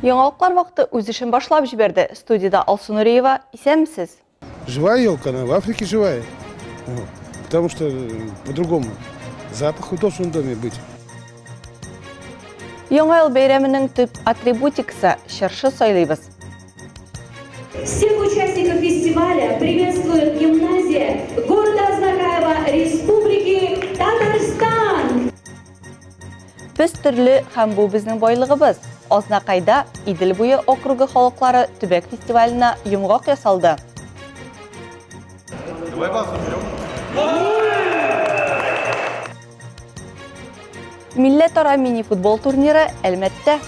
Яңалыклар вакыты үз эшен башлап җибәрде. Студиядә Алсу Нуриева. Исәнмесез! Живая елка, она в Африке живая. Вот. Потому что по-другому. Запах должен в доме быть. Яңа ел бәйрәменең төп атрибутикасы чыршы сайлыйбыз. Всех участников фестиваля приветствует гимназия города Азнакаева Республики Татарстан! Без төрле һәм бу безнең байлыгыбыз. Азнакайда Идел буе округы халыклары төбәк фестиваленә йомгак ясалды. Милләтара мини-футбол турниры Әлмәттә.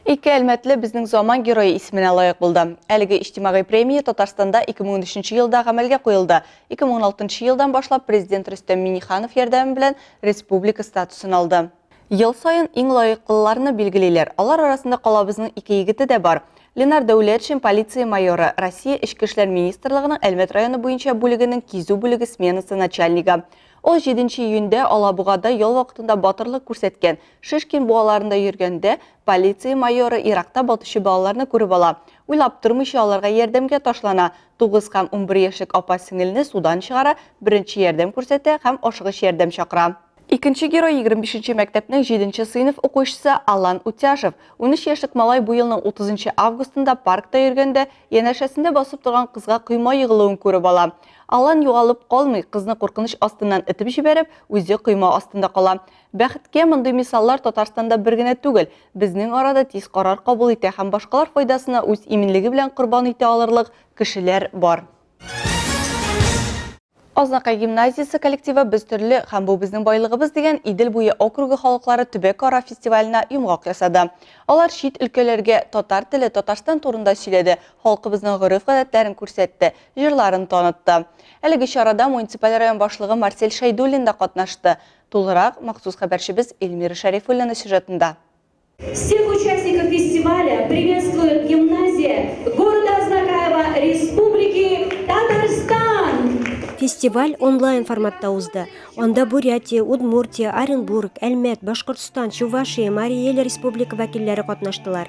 Ике әлмәтле безнең заман герое исеменә лаек булды. Әлеге иҗтимагый премия Татарстанда 2013 елда гамәлгә куелды. 2016 елдан башлап президент Рөстәм Миңнеханов ярдәме белән республика статусын алды. Ел саен иң лаеклыларны билгелиләр. Алар арасында калабызның ике егете дә бар. Ленар Дәүләтшин, полиция майоры, Россия Эчке эшләр министрлыгының Әлмәт районы буенча бүлегенең кизү бүлеге сменасы начальнигы. Ул 7 июньдә Алабугада ял вакытында батырлык күрсәткән. Шишкин буаларында йөргәндә, полиция майоры еракта батучы балаларны күреп ала. Уйлап тормыйча аларга ярдәмгә ташлана. 9 һәм 11 яшьлек апа-сеңелне судан чыгара, беренче ярдәм күрсәтә һәм ашыгыч ярдәм чакыра. Икенче герой 25 нче мәктәпнең җиденче сыйныф укучысы Алан Утяшев. 13 яшьлек малай бу елның 30 августында паркта йөргәндә, янәшәсендә басып торган кызга койма егылуын күреп ала. Алан югалып калмый, кызны куркыныч астыннан этеп җибәреп, үзе койма астында кала. Бәхеткә, мондый мисаллар Татарстанда бер генә түгел. Безнең арада тиз карар кабул итә һәм башкалар файдасына үз иминлеге белән корбан итә алырлык кешеләр бар. Азнакай гимназиясе коллективы Без төрле һәм бу безнең байлыгыбыз дигән Идел буе округы халыклары төбәкара фестиваленә йомгак ясады. Алар чит өлкәләргә татар теле, Татарстан турында сөйләде, халкыбызның гореф-гадәтләрен күрсәтте, җырларын танытты. Әлеге чарада муниципаль район башлыгы Марсель Шәйдуллин да катнашты. Тулырак махсус хәбәрчебез Эльмира Шәрифуллина сюжетында. Всех участников фестиваля приветствует гимназия города Азнакаево Республики Татарстан! Фестиваль онлайн форматта узды. Анда Бурятия, Удмуртия, Оренбург, Әлмәт, Башкортстан, Чувашия, Марий Эл республика вәкилләре катнаштылар.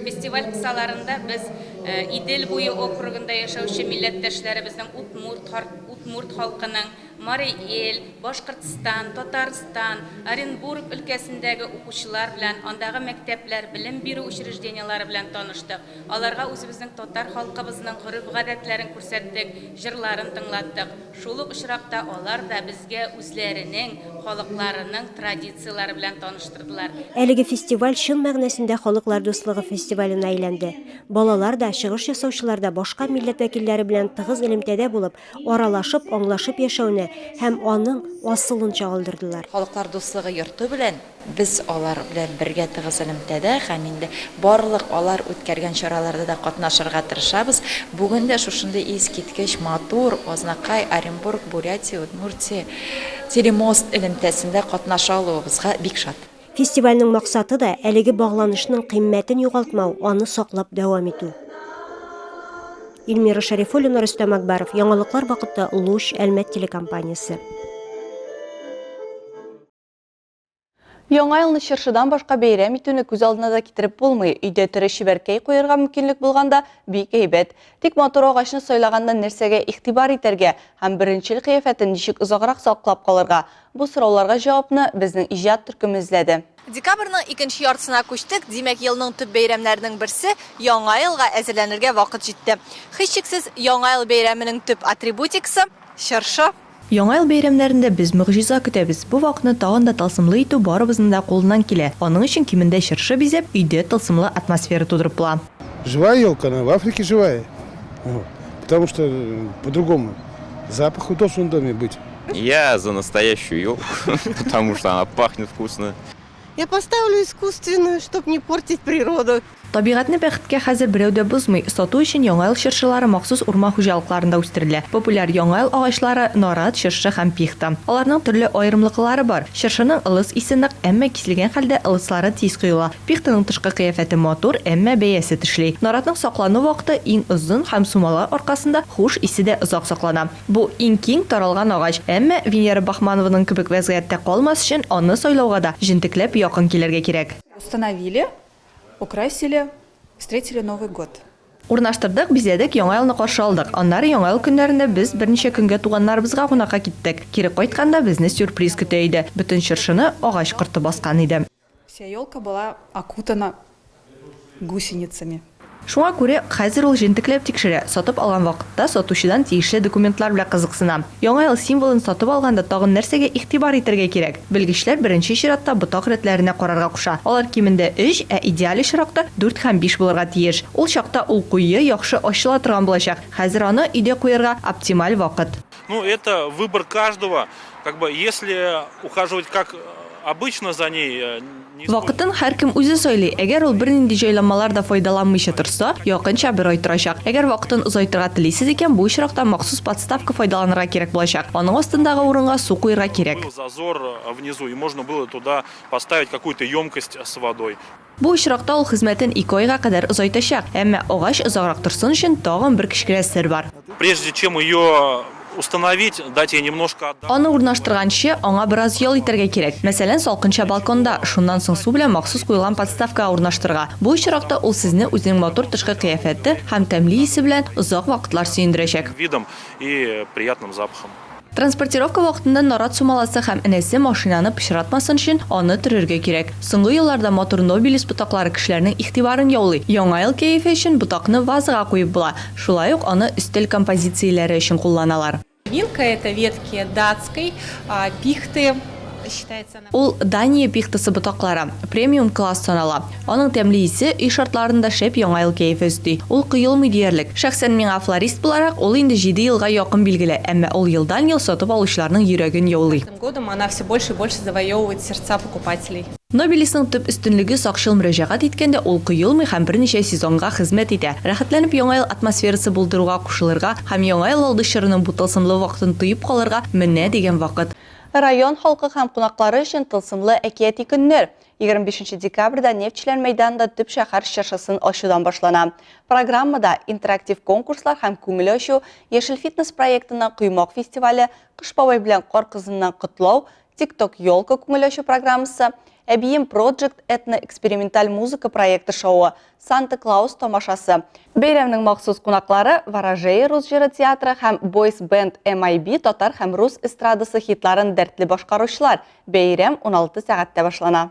Фестиваль кысаларында без Идел буе округында яшәүче милләттәшләребезнең удмурт, удмурт халкының, Марий Эл, Башкортстан, Татарстан, Оренбург өлкәсендәге укучылар белән, андагы мәктәпләр, белем бирү учреждениеләре белән таныштык. Аларга үзебезнең татар халкыбызның гореф-гадәтләрен күрсәттек, җырларын тыңлаттык. Шул ук очракта алар да безгә үзләренең, халыкларының традицияләре белән таныштырдылар. Әлеге фестиваль чын мәгънәсендә халыклар дуслыгы фестиваленә әйләнде. Балалар да, чыгыш ясаучылар да башка милләт вәкилләре белән тыгыз элемтәдә булып, аралашып, аңлашып яшәүне һәм аның асылын чагылдырдылар. Халыклар дуслыгы йорты белән без алар белән бергә тыгыз элемтәдә һәм инде барлык алар үткәргән чараларда да катнашырга тырышабыз. Бүген дә шушындый искиткеч матур Азнакай, Оренбург, Бурятия, Удмуртия телемост элемтәсендә катнаша алуыбызга бик шат. Фестивальнең максаты да, әлеге багланышның кыйммәтен югалтмау, аны саклап дәвам итү. Эльмира Шәрифуллина, Рөстәм Акбаров, Яңалыклар вакыты, Луч, Әлмәт телекомпаниясе. Яңа елны чыршыдан башка бәйрәм итүне күз алдына да китереп булмый. Өйдә тере чибәркәй куярга мөмкинлек булганда бик әйбәт. Тик матур агачны сайлаганда нәрсәгә игътибар итәргә һәм беренчел кыяфәтен ничек озаграк саклап калырга? Бу сорауларга җавапны безнең иҗат төркеме эзләде. Декабрьнең икенче яртысына күчтек, димәк, елның төп бәйрәмнәренең берсе, Яңа елга әзерләнергә вакыт җитте. Һичшиксез, Яңа ел бәйрәменең төп атрибутикасы, чыршы. Яңа ел бәйрәмнәрендә без могҗиза көтәбез. Бу вакытны тагын да тылсымлы итү барыбызның да кулыннан килә. Аның өчен кимендә чыршы бизәп, өйдә тылсымлы атмосфера тудырып була. Живая елка, она в Африке живая. Вот. Потому что по-другому запах должен в доме быть. Я за настоящую елку, потому что она пахнет вкусно. Я поставлю искусственную, чтоб не портить природу. Табигатьне бәхеткә хәзер берәү дә бозмый. Сату өчен Яңа ел чыршылары махсус урман хуҗалыкларында үстерелә. Популяр Яңа ел агачлары, нарат, чыршы һәм пихта. Аларның төрле аерымлыклары бар. Чыршының ылыс исе нык, әмма киселгән хәлдә ылыслары тиз коела. Пихтаның тышкы кыяфәте матур, әмма бәясе тешли. Наратның саклану вакыты иң озын һәм сумала аркасында хуш исе дә озак саклана. Бу, иң киң таралган агач. Әмма Венера Бахманованың кебек вәзгыятьтә калмас өчен аны сайлауга да җентекләп якын килергә кирәк. Установили, Украсили, встретили Новый год. Урнаштырдык, бизәдек, Яңа елны каршы алдык. Аннары Яңа ел көннәрендә без берничә көнгә туганнарыбызга кунакка киттек. Кире кайтканда безне сюрприз көтә иде, бөтен чыршыны агач корты баскан иде. Вся елка была окутана гусеницами. Шуңа күрә хәзер ул җентекләп тикшерә, сатып алган вакытта сатучыдан тиешле документлар белән кызыксына. Яңа ел символын сатып алганда тагын нәрсәгә игътибар итәргә кирәк? Белгечләр беренче чиратта ботак рәтләренә карарга куша. Алар кимендә өч, ә идеаль очракта дүрт һәм биш булырга тиеш. Ул чакта ул куе, яхшы ачыла торган булачак. Хәзер аны өйдә куярга оптималь вакыт. Ну, это выбор каждого. Как бы, если ухаживать как обычно за ней, не Вакытын һәркем үзе сайлый. Әгәр ул бернинди җайланмалар да файдаланмыйча торса, якынча бер ай торачак. Әгәр вакытын озайтырга телисез икән, бу очракта махсус подставка файдаланырга кирәк булачак. Аның астындагы урынга су куерга кирәк. Был зазор внизу, и можно было туда поставить какую-то емкость с водой. Бу очракта ул хезмәтен ике айга кадәр озайтачак. Әмма агач озаграк торсын өчен тагын бер кечкенә сер бар. Прежде чем ее установить, дать ей немножко отдохнуть. Аны урнаштырганчы, аңа бераз ял итәргә кирәк. Мәсәлән, салкынча балконда, шуннан соң су белән махсус куелган подставкага урнаштырырга. Бу очракта ул сезне үзенең матур тышкы кыяфәте һәм тәмле исе белән озак вакытлар сөендерәчәк. Видом и приятным запахом. Транспортировка вакытында нарат сумаласы һәм энәсе машинаны пычратмасын өчен аны төрергә кирәк. Соңгы елларда матур нобилис ботаклары кешеләрнең игътибарын яулый. Яңа ел кәефе өчен ботакны вазага куеп була. Шулай ук аны өстәл композицияләре өчен кулланалар. Вилка, это ветки датской пихты, считается она. Ул Дания пихтасы ботаклары, премиум класс санала. Аның тәмле исе өй шартларында шәп Яңа ел кәефе өсти. Ул коелмый диярлек. Шәхсән миңа флорист буларак, ул инде җиде елга якын билгеле, әмма ул елдан-ел сатып алучыларның йөрәген яулый. Годом она все больше и больше завоевывает сердца покупателей. Нобелисның төп өстенлеге, сакчыл мөрәҗәгать иткәндә ул коелмый һәм берничә сезонга хезмәт итә. Рәхәтләнеп Яңа ел атмосферасы булдыруга кушылырга һәм Яңа ел алды чорының бу тылсымлы вакытын тоеп калырга менә дигән вакыт. Район халкы һәм кунаклары өчен тылсымлы әкияти көннәр! 25 декабрьдә Нефтьчеләр мәйданында төп шәһәр чыршысын ачудан башлана. Программада, интерактив конкурслар һәм күңел ачу, Яшел фитнес проектыннан коймак фестивале, Кыш бабай белән Кар кызыннан котлау, TikTok елка күңел ачу программасы, Әбием Project этно-эксперименталь музыка проекты шоуы, Санта Клаус тамашасы. Бәйрәмнең махсус кунаклары, Ворожея рус җыры театры һәм Boys Band MIB татар һәм рус эстрадасы хитларын дәртле башкаручылар. Бәйрәм 16 сәгатьтә башлана.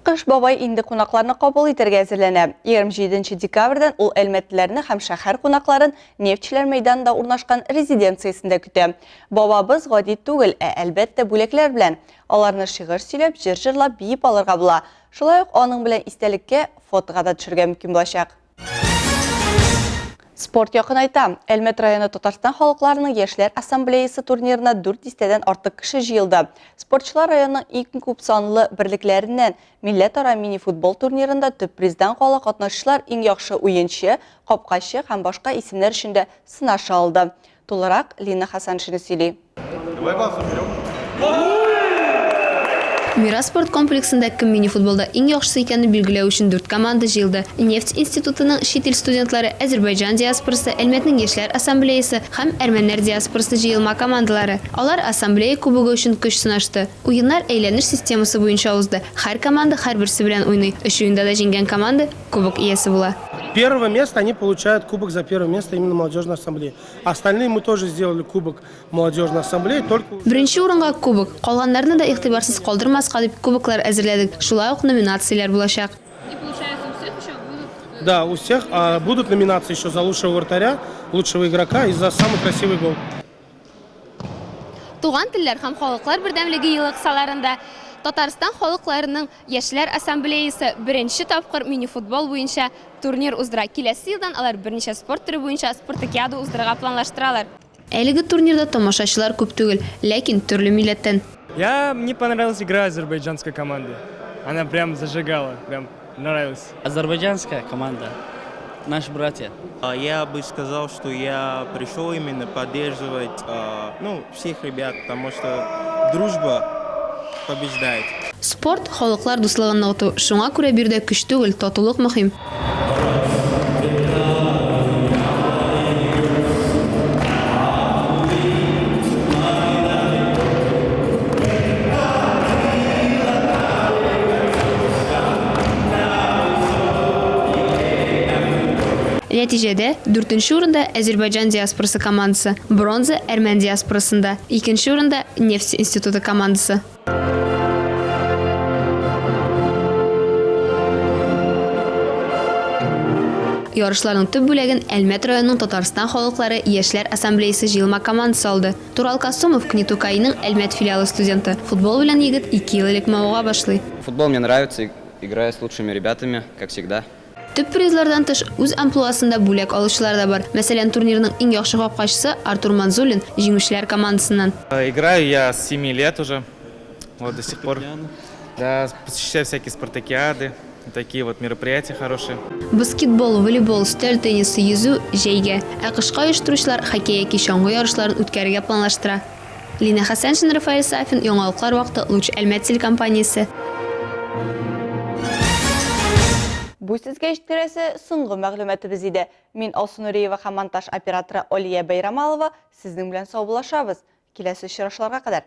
Кыш бабай инде кунакларны кабул итәргә әзерләнә. 27 нче декабрьдән ул әлмәтлеләрне һәм шәһәр кунакларын Нефтьчеләр мәйданында урнашкан резиденциясендә көтә. Бабабыз гади түгел, ә әлбәттә бүләкләр белән. Аларны шигырь сөйләп, җыр җырлап, биеп алырга була. Шулай ук аның белән истәлеккә фотога да төшергә мөмкин булачак. Спорт якынайта. Әлмәт районы Татарстан халыкларының яшьләр ассамблеясы турнирына дүрт дистәдән артык кеше җыелды. Спортчылар районның иң күп санлы берлекләреннән милләтара мини-футбол турнирында төп приздан кала катнашучылар иң яхшы уенчы, капкачы һәм башка исемнәр өчен дә сынаша алды. Тулырак Лина Хәсәншина сөйли. Мирас спорт комплексында кем мини-футболда иң яхшысы икәнен билгеләү өчен дүрт команда җыелды. Нефть институтының чит ил студентлары, Әзербайҗан диаспорасы, Әлмәтнең яшьләр ассамблеясы һәм әрмәннәр диаспорасы җыелма командалары. Алар ассамблея кубогы өчен көч сынашты. Уеннар әйләнеш системасы буенча узды, һәр команда һәрберсе белән уйный. Өч уенда да җиңгән команда кубок иясе була. Первое место они получают кубок за первое место именно молодежной ассамблеи. Остальные мы тоже сделали кубок молодежной ассамблеи, только... Беренче урынга кубок, калганнарны да игътибарсыз калдырмаска дип кубоклар әзерләдек. Шулай ук номинацияләр булачак. И получается у всех еще будут... Да, у всех будут номинации еще за лучшего вратаря, лучшего игрока и за самый красивый гол. Туган телләр һәм халыклар бердәмлеге елы кысаларында Татарстан халыкларының яшьләр ассамблеясы беренче тапкыр мини-футбол буенча турнир уздыра. Киләсе елдан алар берничә спорт төре буенча спартакиада уздырырга планлаштыралар. Әлеге турнирда тамашачылар күп түгел, ләкин төрле милләттән. Я, мне понравилась игра азербайджанской команды. Она прям зажигала, прям. Нравилось. Азербайджанская команда. Наши братья. Я бы сказал, что я пришел именно поддерживать ну, всех ребят, потому что дружба побеждает. Спорт, халыклар дуслыгын ныгыту. Шуңа күрә биредә көч түгел, татулык мөһим. Нәтиҗәдә, дүртенче урында Әзербайҗан диаспорасы командасы, бронза әрмән диаспорасында, икенче урында Нефть институты командасы. Ярышларның төп бүләген Әлмәт районының Татарстан халыклары Яшьләр ассамблеясы җыелма командасы алды. Турал Касумов, КНИТУ-КАИның Әлмәт филиалы студенты. Футбол белән егет ике ел элек мавыга башлый. Футбол мне нравится, играю с лучшими ребятами, как всегда. Төп призлардан тыш, үз амплуасында бүләк алучылар да бар. Мәсәлән, турнирның иң яхшы капкачысы Артур Манзулин, җиңүчеләр командасыннан. Играю я с 7 лет уже, вот до сих пор. Да, посещаю всякие спартакиады, такие вот мероприятия хорошие. Баскетбол, волейбол, өстәл теннисы, йөзү, җәйгә. Ә кышка оештыручылар хоккей яки чаңгы ярышларын үткәрергә планлаштыра. Лина Хәсәншин, Рафаэль Сафин, Яңалыклар вакыты, Луч Әлмәт телекомпаниясе. Бу сезгә җиткерәсе соңгы мәгълүматыбыз иде. Мин Алсу Нуриева һәм монтаж операторы Алия Бәйрамалова сезнең белән саубуллашабыз. Киләсе очрашуларга кадәр!